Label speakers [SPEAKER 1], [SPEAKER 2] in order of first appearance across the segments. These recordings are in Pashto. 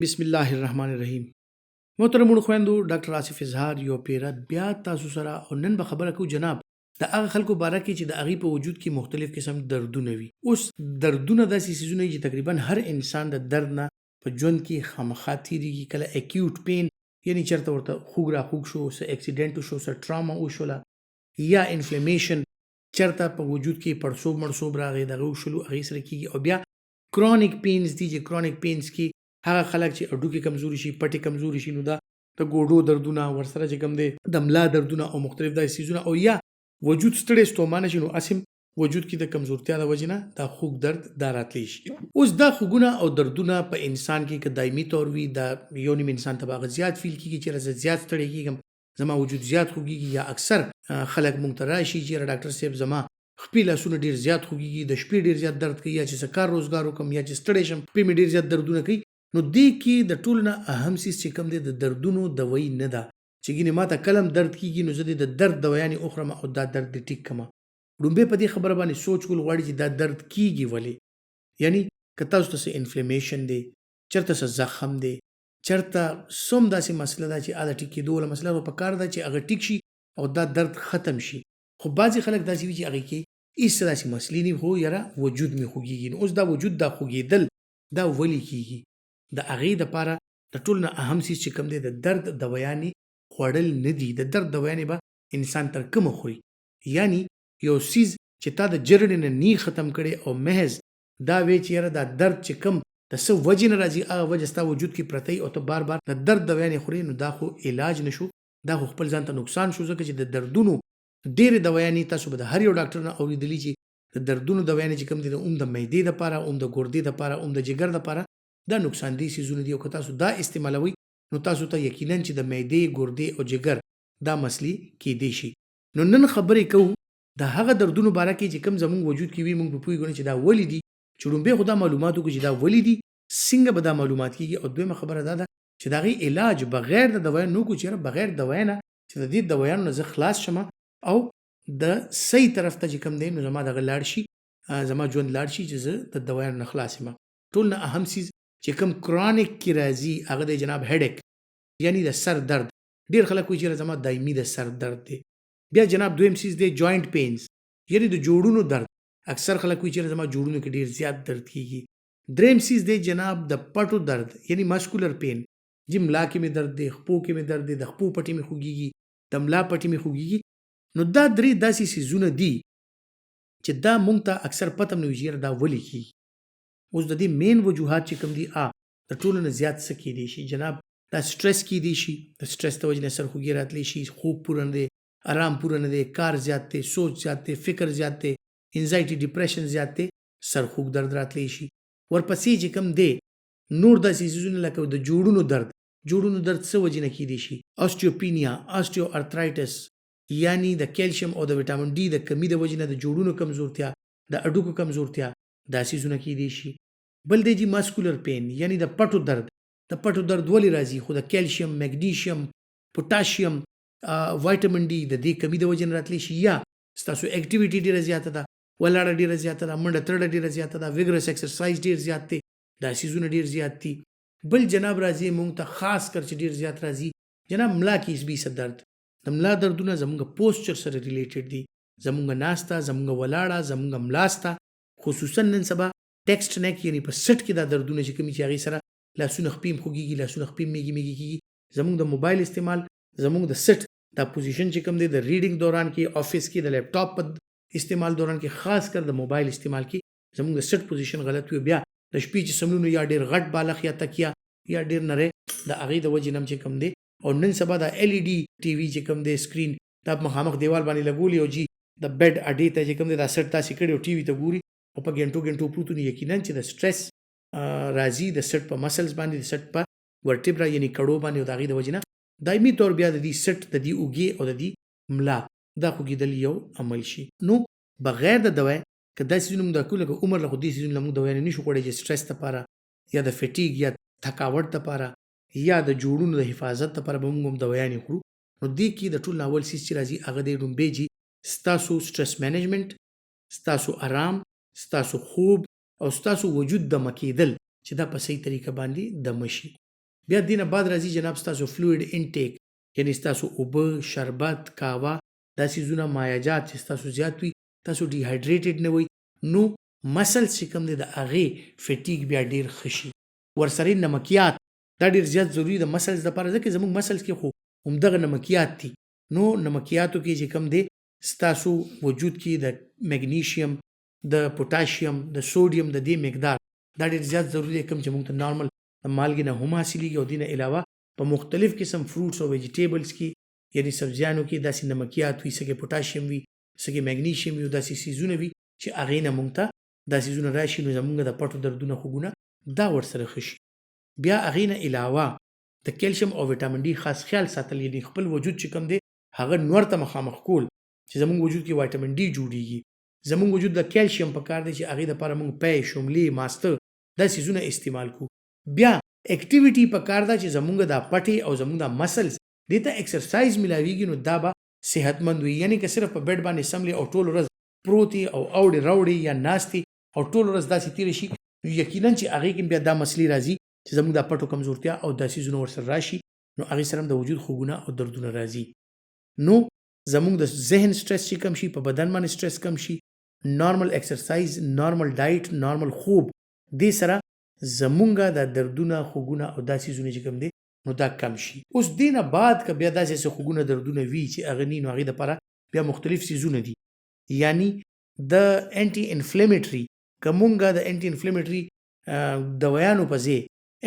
[SPEAKER 1] بسم الله الرحمن الرحیم. محترم خويندو، ډاکټر آصف اظهار یو پیره بیا تاسو سره، او نن به خبره کو جناب د هغه خلکو باره کې چې د هغې په وجود کې مختلف قسم دردونه وي. اوس دردونه داسې څیزونه دي چې تقریبا هر انسان د درد نه په ژوند کې خامخا تیریږي. کله اکیوټ پین، یعنی چرته ورته خوږ را خوږ شو، څه اکسیډنټ وشو، څه ټراما وشوله، یا انفلیمیشن چرته په وجود کې پړسوب مړسوب راغی، دغه وشولو، هغې سره کیږي. او بیا کرونیک پینز دي چې کرونیک پینز کې هغه خلک چې هډوکي کمزوري شي، پټې کمزوري شي، نو دا د ګوډو دردونه ورسره چې کوم دی، د ملا دردونه او مختلف داسې څیزونه، او یا وجود ستړی ستومانه شي، نو اسم وجود کې د کمزورتیا د وجې نه دا خوږ درد دا راتلی شي. اوس دا خوږونه او دردونه په انسان کې که دایمي طور وي، دا یو نیم انسان ته به هغه زیات فیل کیږي چې زه زیات ستړی کیږم، زما وجود زیات خوږیږي. یا اکثر خلک مونږ ته راشي چې یاره ډاکټر صاحب، زما خپې لاسونه ډیر زیات خوږیږي، د شپې ډیر زیات درد کوي، یا چې څه کار روزګار وکړم یا چې ستړی شم، پې مې ډیر زیات دردونه کوي. نو دې کې د ټولو نه اهم څیز چې کوم دی، د دردونو دوایي نه ده چې ګینې ماته کلم درد کیږي نو زه دې د درد دوایانې وخورم او دا درد دې ټیک کړم. ړومبی په دې خبره باندې سوچ کول غواړي چې دا درد کیږي ولې؟ یعنی که تاسو ته څه انفلیمیشن دی، چرته څه زخم دی، چرته څه هم داسې مسله ده چې هغه ټیک کېدو وله مسله به په کار ده چې هغه ټیک شي او دا درد ختم شي. خو بعضې خلک داسې وي چې هغې کې هېڅ داسې مسلې نه وي، خو یاره وجود مې خوږیږي. نو اوس دا وجود دا خوږېدل دا ولې کیږي؟ د هغې دپاره د ټولو نه اهم څیز چې کوم دی، د درد دوایانې خوړل نه دي. د درد دوایانې به انسان تر کومه خوري؟ یعنی یو څیز چې تا د جرړې نه نی ختم کړي او محض دا وی چې یاره دا درد چې کوم د څه وجې نه راځي، هغه وجه ستا وجود کې پرته وي او ته بار بار د درد دوایانې خورې، نو دا خو علاج نه شو، دا خو خپل ځان ته نقصان شو. ځکه چې د دردونو ډېرې دوایانې تاسو به د هر یو ډاکټر نه اورېدلي چې د دردونو دوایانې چې کوم دي، هم د معدې دپاره، هم د ګردې دپاره، هم د جګر دپاره دا نقصان دي څیزونه دي. او که تاسو دا استعمالوئ نو تاسو ته یقینا چې د معدې، ګردې او جګر دا مسلې کېدی شي. نو نن خبرې کوو د هغه دردونو باره کې چې کوم زموږ وجود کې وي، موږ په پوهېږو نه چې دا ولې دي. چې ړومبی خو دا معلومات وکړو چې دا ولې دي، څنګه به دا معلومات کېږي، او دویمه خبره دا ده چې د هغې علاج بغیر د دوایانو نه وکړو، چې یاره بغیر دوای نه چې د دې دوایانو نه زه خلاص شم او د صحیح طرف ته چې کوم دی نو زما دغه لاړ شي، زما ژوند لاړ شي چې زه د دوایانو نه خلاص یم. ټول نه اهم څیز چې کوم کرونیک کې راځي هغه دی جناب هډیک، یعنی د سر درد. ډیر خلک وایي چې زما دایمي د سر درد دی. بیا جناب دویم څیز دی جوینټ پینز، یعنی د جوړونو درد. اکثر خلک وایي چې زما جوړونو کې ډیر زیات درد کیږي. دریم څیز دی جناب د پټو درد، یعنی مسکولر پین. جی ملا کې مې درد دی، خپو کې مې درد دی، د خپو پټې مې خوږیږي، د ملا پټې مې خوږیږي. نو دا درې داسې څیزونه دي چې دا مونږ ته اکثر پته هم نه وي چې یاره دا ولې کیږي. اوس د دې مین وجوهات چې کوم دي، د ټولو نه زیات څه کېدی شي جناب؟ دا سټرس کېدی شي. د سټرس د وجې نه سرخوږی راتلی شي، خوب پوره نه دی، آرام پوره نه دی، کار زیات دی، سوچ زیات دی، فکر زیات دی، انزایټي ډیپریشن زیات دی، سرخوږ درد راتلی شي. ورپسې چې کوم دی نور داسې څیزونه لکه د جوړونو درد. جوړونو درد څه وجې نه کېدی شي؟ اوسټیوپینیا، اوسټیو ارترایټس، یعنی د کلشیم او د ویټامین ډي د کمی د وجې نه د جوړونو کمزورتیا، د هډوکو کمزورتیا، دا څیزونه کېدی شي. بل دی جی ماسکولر پین، یعنی د پټو درد. د پټو درد ولې راځي؟ خو د کلشیم، مګنیشیم، پوټاشیم، وایټامین ډي د دې کمی د وجې نه راتلی شي. یا ستاسو اکټیویټي ډیره زیاته ده، ولاړه ډیره زیاته ده، منډه ترړه ډیره زیاته ده، ویګرس اکسرسایز ډیر زیات دی، دا څیزونه ډیر زیات دي. بل جناب راځي مونږ ته خاص کر چې ډیر زیات راځي جناب ملا کې اس بي څه درد. د ملا دردونه زمونږ پوسچر سره ریلیټډ دي، زمونږ ناسته، زمونږ ولاړه، زمونږ ملاسته. خصوصا نن سبا ټیکسټ نیک، یعنی په سټ کې دا دردونه چې کومې چې هغې سره لاسونه خپې هم خوږیږي، لاسونه خپې هم میږي میږي کیږي. زمونږ د موبایل استعمال، زمونږ د سټ دا پوزیشن چې کوم دی د ریډینګ دوران کې، آفیس کې، د لپټاپ په استعمال دوران کې، خاص کر د موبایل استعمال کې زمونږ د سټ پوزیشن غلط وي. بیا د شپې چې سملونو یا ډیر غټ بالښت یا تکیه یا ډیر نری، د هغې د وجې نه هم چې کوم دی. او نن سبا دا ال ای ډي ټي وي چې کوم دی سکرین دا مخامخ دیوال باندې لګولی او جی د بیډ اډې ته چې کوم دی دا سټ داسې کړی او ټي وي ته ګوري او په ګنټو ګنټو پروت، نو یقینا چې د سټرس راځي د سټ په مسلز باندې، د سټ په ورټیبرا یعنی کړو باندې، او د هغې د وجې نه دایمي طور بیا د دې سټ، د دې اوږې او د دې ملا دا خوږېدل یو عمل شي. نو بغیر د دوای که دا څیزونه موږ دا کوو، لکه عمر له خو دې څیزونه له موږ دوایانې نه شو خوړی چې سټرس دپاره یا د فټیګ یا تھکاوټ دپاره یا د جوړونو د حفاظت دپاره به موږ هم دوایانې خورو. نو دې کې د ټولو نه اول څیز چې راځي هغه دی ړومبی جي ستاسو سټرس منیجمنټ، ستاسو ارام، ستاسو خوب او ستاسو وجود دمه کېدل چې دا په صحیح طریقه باندې دمه شي. بیا دې نه بعد راځي جناب ستاسو فلویډ انټیک، یعنی ستاسو اوبه، شربت، قهوه، دا څیزونه، مایعات چې ستاسو زیات وي، تاسو ډیهایډریټډ نه وئ، نو مسلز چې کوم دی د هغې فټیګ بیا ډیر ښه شي. ورسره نمکیات دا ډیر زیات ضروري د مسلز لپاره، ځکه زموږ مسلز کې خو همدغه نمکیات دي. نو نمکیاتو کې چې کوم دی ستاسو وجود کې د مګنیشیم، د پوتاشیم، د سوډیم د دې مقدار دا ډیر زیات ضروري دی، کوم چې موږ ته نارمل د مالګې نه هم حاصلېږي، او دې نه علاوه په مختلف قسم فروټس او ویجیټیبلز کې، یعنی سبزیانو کې داسې نمکیات وي، څه کې پوتاشیم وي، څه کې مګنیشیم وي، او داسې څیزونه وي چې هغې نه موږ ته دا څیزونه راشي، نو زموږ د پټو دردونه خوږونه دا ورسره ښه شي. بیا هغې نه علاوه د کلشیم او ویټامین ډي خاص خیال ساتل، یعنی خپل وجود چې کوم دی هغه نور ته مخامخ کول چې زموږ وجود کې ویټامین ډي جوړیږي. زموږ وجود د کلشیم په کار دی چې هغې دپاره موږ پی، شملې، ماسته دا څیزونه استعمال کو. بیا اکټیویټي په کار ده چې زموږ دا پټې او زموږ دا مسلز دې ته اکسرسایز ملاویږي، نو دا به صحتمند وي. یعنی که صرف په بیډ باندې سملې او ټول ورځ پروت او اوړې راوړې یا ناستې او ټول ورځ داسې تېره شي، نو یقینا چې هغې کې بیا دا مسلې راځي چې زموږ دا پټو کمزورتیا او دا څیزونه ورسره راشي، نو هغې سره هم د وجود خوږونه او دردونه راځي. نو زموږ د ذهن سټرس چې کم شي، په بدن باندې سټرس کم شي، نارمل اکسرسایز، نارمل ډایټ، نارمل خوب، دې سره زمونږ دا دردونه، خوږونه او دا څیزونه چې کوم دي نو دا کم شي. اوس دې نه بعد که بیا داسې څه خوږونه دردونه وي چې هغه نی، نو هغې دپاره بیا مختلف څیزونه دي، یعنی د انټي انفلیمیټري، که مونږ د انټي انفلیمیټري دوایانو په ځای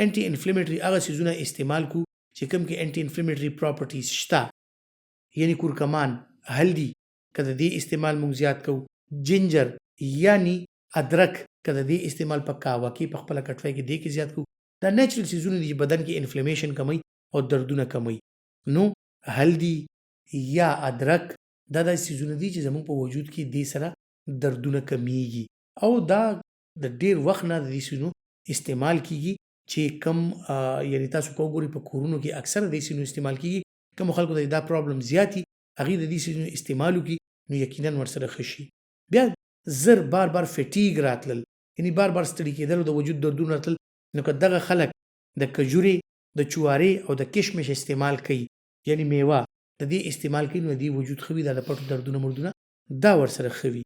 [SPEAKER 1] انټي انفلیمیټري هغه څیزونه استعمال کو چې کوم کې انټي انفلیمیټري پراپرټیز شته، یعنی کورکمان، هلدي، که د دې استعمال مونږ زیات کوو، جنجر یعنی ادرک، که د دې استعمال په قهوه کې په خپله کټوۍ کې دې کې زیات کوو، دا نیچرل څیزونه دي چې بدن کې انفلیمیشن کموي او دردونه کموي. نو هلدي یا ادرک دا داسې څیزونه دي چې زموږ په وجود کې دې سره دردونه کمیږي، او دا د ډیر وخت نه د دې څیزونو استعمال کیږي چې کم، یعنی تاسو که وګورئ په کورونو کې اکثره د دې څیزونو استعمال کیږي. کومو خلکو ته دا پرابلم زیات وي هغوی د دې څیزونو استعمال وکړي نو یقینا ورسره ښه شي. بیا زر بار بار فټیګ راتلل، یعنی بار بار ستړي کېدل او د وجود دردونه راتلل، نو که دغه خلک د کجورې، د چوارې او د کشمش استعمال کوي، یعنی میوه د دې استعمال کوي، نو د دې وجود ښه وي، دا د پټو دردونه مردونه دا ورسره ښه وي.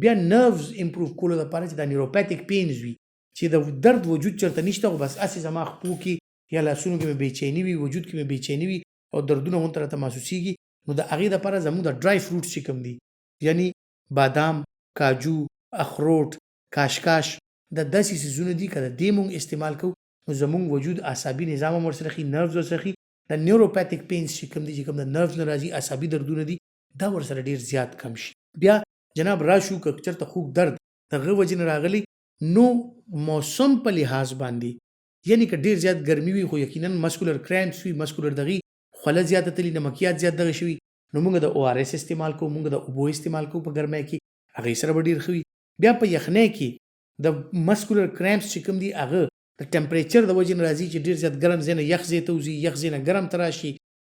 [SPEAKER 1] بیا نروز امپروو کولو لپاره چې دا نیوروپاتیک پینز وي چې د درد وجود چرته نشته، خو بس هسې زما خپو کې یا لاسونو کې مې بېچیني وي، وجود کې مې بېچیني وي او دردونه غونته راته محسوسېږي، نو د هغې دپاره زموږ د ډرای فروټس چې کوم دي، یعنی بادام، کاجو، اخروټ، کاشکاش، دا داسې څیزونه دي که د دې مونږ استعمال کوو نو زموږ وجود اعصابي نظام هم ورسره ښي، نروز ورسره ښي، د نیوروپاتیک پینز چې کوم دي چې کوم د نروز نه راځي، اعصابي دردونه دي، دا ورسره ډیر زیات کم شي. بیا جناب راشو که چرته خوږ درد د هغه وجې نه راغلی، نو موسم په لحاظ باندې، یعنی که ډیر زیات ګرمي وي خو یقینا مسکولر کرامپس وي، مسکولر دغي خوله زیاته تلي، نمکیات زیات دغه شوي، نو موږ د او آر اس استعمال کوو، موږ د اوبو استعمال کوو په ګرمۍ کې، هغې سره به ډیر ښه وي. بیا په یخنۍ کې د مسکولر کرامپس چې کوم دي هغه د ټمپریچر د وجې نه راځي چې ډیر زیات ګرم ځای نه یخ ځای ته وځي، یخ ځای نه ګرم ته راشي،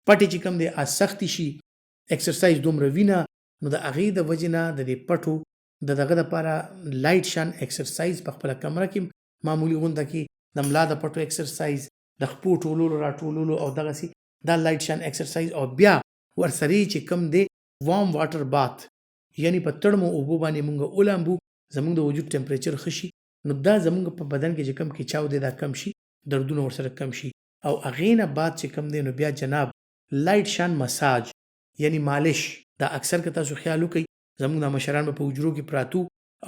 [SPEAKER 1] پټې چې کوم دی هغه سختې شي، اکسرسایز دومره وي نه، نو د هغې د وجې نه د دې پټو د دغه دپاره لایټ شان اکسرسایز په خپله کمره کې معمولي غونډه کې د ملا د پټو اکسرسایز، د خپو ټولولو راټولولو او دغسې دا لایټ شان اکسرسایز، او بیا ورسره چې کوم دی وارم واټر بات، یعنی په تړمو اوبو باندې مونږ ولامبو، زمونږ د وجود ټمپریچر ښه شي، نو دا زمونږ په بدن کې چې کوم کچاو دی دا کم شي، دردونه ورسره کم شي. او هغې نه بعد چې کوم دی نو بیا جناب لایټ شان مساج یعنی مالش، دا اکثر که تاسو خیال وکړئ زمونږ دا مشران به په حجرو کې پراتو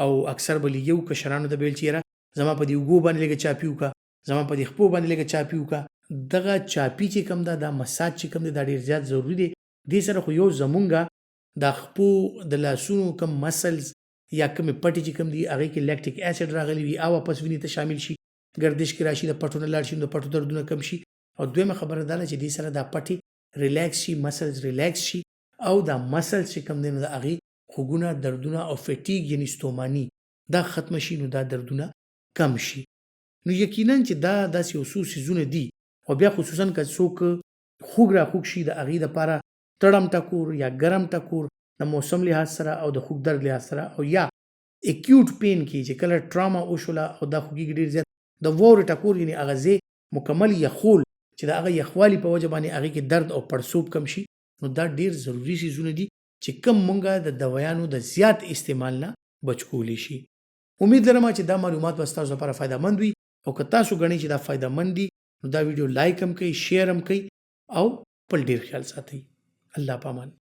[SPEAKER 1] او اکثر به لګیو کشرانو ته به ویل چې یاره زما په دې اوږو باندې لږه چاپي وکړه، زما په دې خپو باندې لږه چاپي وکړه. دغه چاپي چې کوم ده، دا مساج چې کوم دی دا ډیر زیات ضروري دی. دې سره خو یو زمونږ د خپو د لاسونو کوم مسلز یا کومې پټې چې کوم دي هغې کې لیکټیک اسید راغلی وي، او واپس وینې ته شامل شي، ګردش کې راشي، د پټو نه لاړ شي، نو د پټو دردونه کم شي. او دویمه خبره دا ده چې دې سره دا پټې ریلیکس شي، مسلز ریلیکس شي، او دا مسلز چې کوم دی نو د هغې خوږونه، دردونه او فټیګ یعنی ستومانی دا ختمه شي، نو دا دردونه کم شي. نو یقینا چې دا داسې یو څو څیزونه دي. او بیا خصوصا که څوک خوږ را خوږ شي د هغې دپاره تړم ټکور یا ګرم ټکور د موسم لحاظ سره او د خوږ درد لحاظ سره، او یا اکیوټ پین کې چې کله ټراما وشوله او دا خوږیږي ډېر زیات، د واورې ټکور یعنی هغه ځای مکمل یخول چې د هغه یخوالي په وجه باندې هغې کې درد او پړسوب کم شي. نو دا ډیر ضروري څیزونه دي چې کوم مونږ د دوایانو د زیات استعمال نه بچ کولی شي. امید لرم چې دا معلومات به ستاسو لپاره فایده مند وي، او که تاسو ګڼئ چې دا فایده مند دي نو دا ویډیو لایک هم کړئ، شیر هم کړئ او خپل ډیر خیال ساتئ. الله پامان.